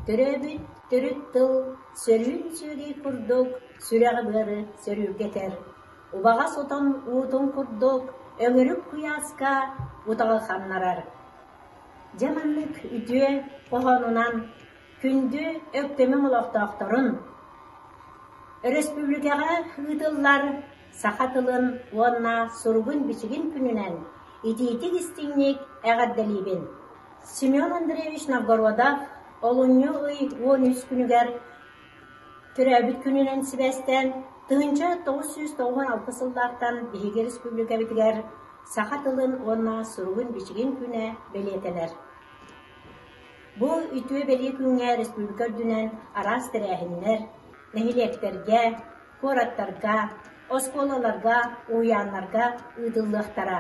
Төрөөбүт төрүт тыл сөрүүн сүөгэй курдук сүрэҕи-быары сөрүүргэтэр, убаҕас отон уутун курдук өҥүрүк куйааска утаҕы ханнарар. Дьэ маннык үтүө хоһоонунан күндү Өктөмүм олохтоохторун, өрөспүүбүлүкэҕэ ыытыллар саха тылын уонна суругун-бичигин күнүнэн итиитик-истиҥник эҕэрдэлиибин! Семен Андреевич Новгородов олунньу ый 13 күнүгэр төрөөбүт күнүнэн сибээстээн 1996 сыллаахтан биһиги республикабытыгар саха тылын уонна суругун-бичигин күнэ бэлиэтэнэр. Бу үтүө бэлиэ күҥҥэ республика үрдүнэн араас тэрээһиннэр, нэһилиэктэргэ, куораттарга, оскуолаларга, уһуйааннарга ыытыллыахтара.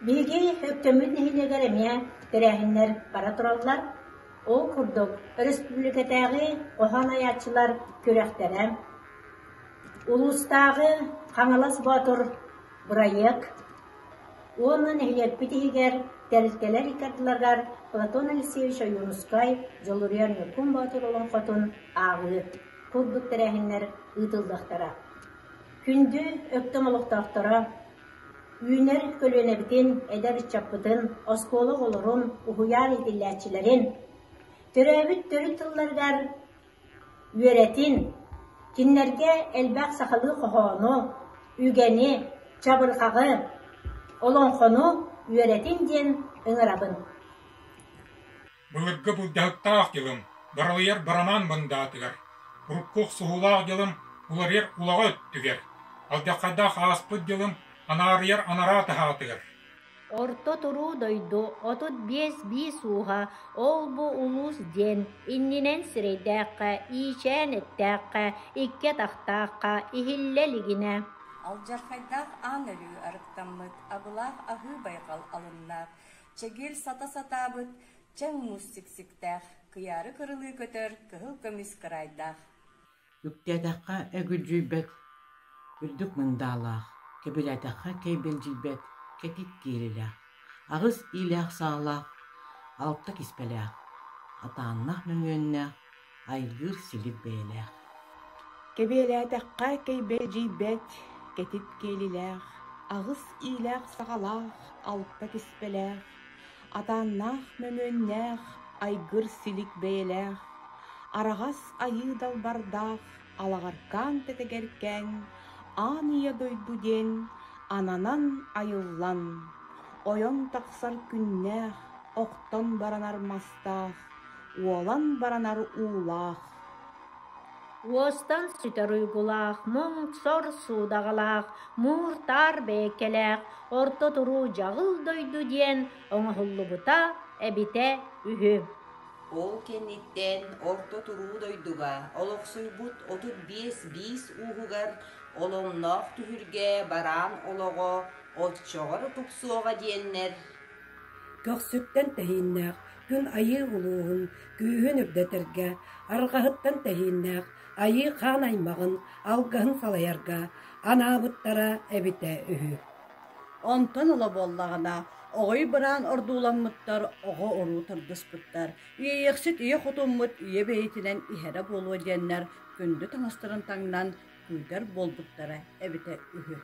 Биһиги Өктөммүт нэһилиэгэр эмиэ тэрээһиннэр бара тураллар. Ол курдук, өрөспүүбүлүкэтээҕи хоһоон айааччылар күрэхтэрэ, улуустааҕы Хаҥалас Боотур бырайыак уонна нэһилиэкпит иһигэр тэрилтэлэр икки ардыларыгар Платон Алексеевич Ойуунускай Дьулуруйар Ньургун Боотур олоҥхотун ааҕыы курдук тэрээһиннэр ыытыллыахтара. Күндү Өктөм олохтоохторо, Үүнэр көлүөнэбитин, эдэр ыччаппытын, оскуола оҕолорун, уһуйаан иитиллээччилэрин төрөөбүт төрүт тылларыгар үөрэтин, кинилэргэ элбэх сахалыы хоһоону, үгэни, чабырҕаҕы, олоҥхону үөрэтин диэн ыҥырабын. Былыргы былдьаһыктаах дьылым барылыйар барамаан мындаатыгар, урукку охсуһуулаах дьылым уларыйар улаҕа өттүгэр, алдьархайдаах ааспыт дьылым анаарыйар анараа таһаатыгар. Орто туруу дойду 35 биис ууһа ол-бу улуус диэн иннинэн сирэйдээххэ, иичээн эттээххэ, икки атахтаахха иһиллэ илигинэ. Алдьархайдаах аан өлүү арыктаммыт, абылаах аһыы байҕал алыннаах, Чэгиэл сата сатаабыт, чэҥ муус сиксиктээх, кыйаары кырылыы көтөр кыһыл көмүс кыраайдаах. Үктээтэххэ өгүлдьүйбэт үрдүк мындаалаах, кэбилээтэххэ кэйбэлдьийбэт кэтит киэлилээх, аҕыс иилээх саалаах, алта киспэлээх, атааннаах мөҥүөннээх, айгыыр силик бэйэлээх. Кэбиэлээтэххэ кэйбэлдьийбэт кэтит киэлилээх, аҕыс иилээх саҕалаах, алта киспэлээх, атааннаах мөҥүөннээх, айгыр силик бэйэлээх, араҕас айыы далбардаах, алаҕаркаан тэтэгэркээн, аан ийэ дойду диэн ананан айыллан, ойон тахсар күннээх, охтон баранар мастаах, уолан баранар уулаах. Уостан сүтэр уйгулаах, муҥ-сор суудаҕалаах, муур-таар бэйэккэлээх, орто туруу дьаҕыл дойду диэн оҥоһуллубута эбитэ үһү. Ол кэнниттэн орто туруу дойдуга олохсуйбут 35 биис ууһугар оломноох түһүлгэ бараан олоҕо оччоҕор тупсуоҕа диэннэр Көхсүттэн тэһииннээх күн айыы улууһун күүһүн үрдэтэргэ, арҕаһыттан тэһииннээх айыы хаан аймаҕын алгыһын салайарга анаабыттара эбитэ үһү. Онтон ыла буоллаҕына, оҕой быраан ордууламмыттар, оҕо-уруу тардыспыттар, Иэйиэхсит ийэ хотуммут ийэ бэйэтинэн иһэрэ буолуо диэннэр күндү таҥастарын таҥнан күүтэр буолбуттара эбитэ үһү.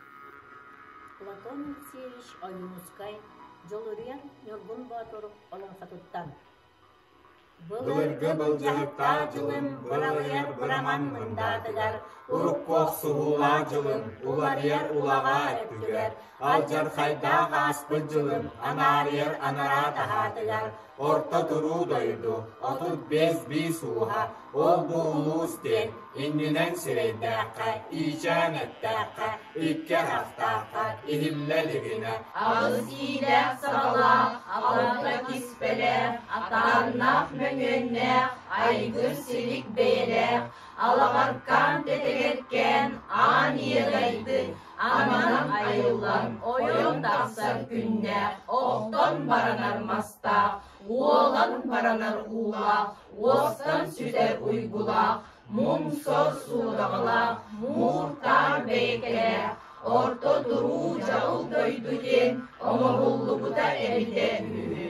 Платон Алексеевич Ойуунускай Дьулуруйар Ньургун Боотур олоҥхотуттан Былыргы былдьаһыктаах дьылым быралыйар быраман мындаатыгар, урукку охсуһуулаах дьылым уларыйар улаҕаа өттүгэр, алдьархайдаах ааспыт дьылым анаарыйар анараа таһаатыгар, орто туруу дойду 35 биис ууһа ол-бу улуус диэн иннинэн сирэйдээххэ, иичээн эттээххэ, икки атахтаахха иһиллэ илигинэ Аҕыс иилээх саҕалаах, алта киспэлээх, атааннаах мөҥүөннээх, айгыр-силик бэйэлээх, алаҕаркаан тэтэгэркээн аан ийэ дайды, ананан айыллан, ойон тахсар күннээх, охтон баранар мастаах, уолан баранар уулаах, уостан сүтэр уйгулаах, муҥ-сор суудаҕалаах, муур-таар бэйэкэлээх, орто туруу дьаҕыл дойду диэн оҥоһуллубута эбитэ үһү.